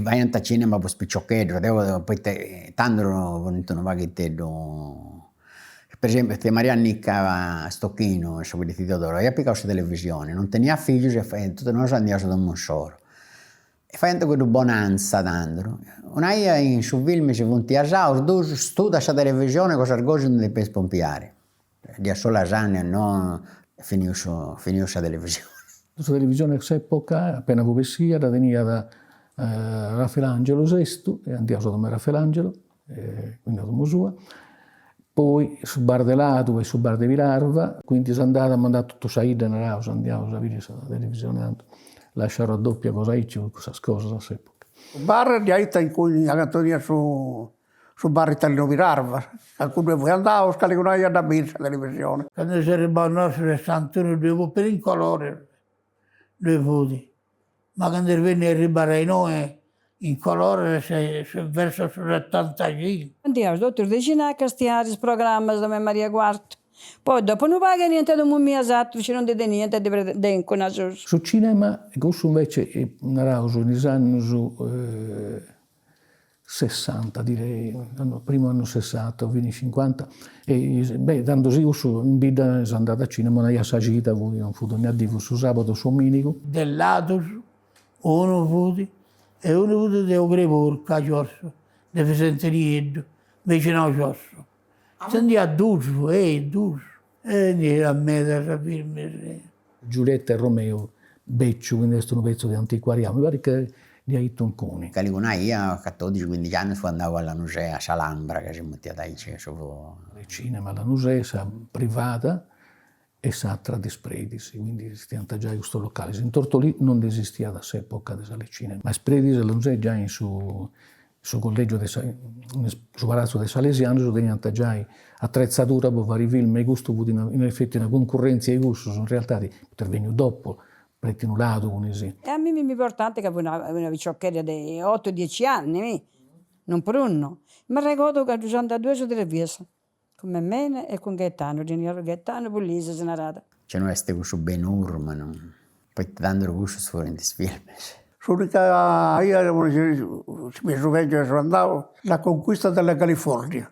Faiant cinema po is piciocheddus, deu poita tandus funt unu paghiteddu, per esempiu tzia Maria Annica Stochino, sa de Teodoro, aiat pigau sa televisioni, non teniat fillus e totus nosu andiaus a domu insoru E faiant cuddu Bonanza tandus, una 'ia in su film si funt 'asaus dus, studa sa televisione cosas gosi non depis pompiare, a solas anni no finiu su finiu sa televisione. Sa televisione a s'epoca appena fut bessia dda teniat Raffaelangelo Sestu e andiaus a domu 'e Raffaelangelo, quindi a domu sua, poi su bar de Ladu e su bar de Pilarva, quindi s'andat, mandat totu sa 'idda, naraus, andiaus a biri sa televisioni tantu, lascia raddoppia cosa aici, cussas cosas a s'epoca. Su bar diaici acanta teniat su su bar italianu Pilarva, a cuddu fui andaus, calincuna 'ia a dda biri sa televisioni. Candu seus arribaus nosu in su sessantunu ddoi fut puru in colori, ddoi fut, ma candu est benniu a arribare a innoi in colores est verso su setantacincu. Andiaus totus de cena a castiare is programmas de Maria Quartu, poi dopo unu pagu 'eniant a domu mia is atrus chi non ndi teniant de incuna susu. Su cinema, cussu invece naraus in is annus sessanta direi, primu annu sessanta o fini cincuanta, e beh tando si cussu in bidda s'andat a cinema una 'ia sa cida fut, non fut dogna dì, fut su sabadu o su dominigu. De Ladus unu fut e unu fut de Ogreporcu a giosso, de Fisente Nieddu, bixinau giosso. S'andiat dus, ei dus, e ndi fiat medas filmis. Giulietta e Romeo becciu, quindi est unu pezzu de antiquariau, mi parit ca dd'iat 'itu incuni. Calicuna 'ia a catodixi cuindixi annus fui andau a Lanusè, a s'Alhambra, ca si mutiat aici su Cinema Lanusè, sa privada e s'atra de is predis, quindi esistiant giai custus localis. In Tortolì non nd'esistiat a s'epoca de sa Lecinema, ma is predis de Lanusè giai in su su collegiu de sa su palatzu de is Salesianus teniant giai atretzadura po fari film e custu fut in effetti una cuncurrentzia 'e cussus, in realtadi poita est benniu dopu, Pretinu Ladu cun is. E a mimi mi portant ca fui una piciochedda de otu dieci anni, mi, non prus no. M'arregodu ca ddus andau duas o tres bias, cun Memene e cun Gaetanu, ddi naraus Gaetanu Puglisi si narat. Nci no est cussu Ben Hur, ma non, poita tandus cussus furint is filmis. S'unica 'ia si mi su bengiu seu andau, La conquista della California.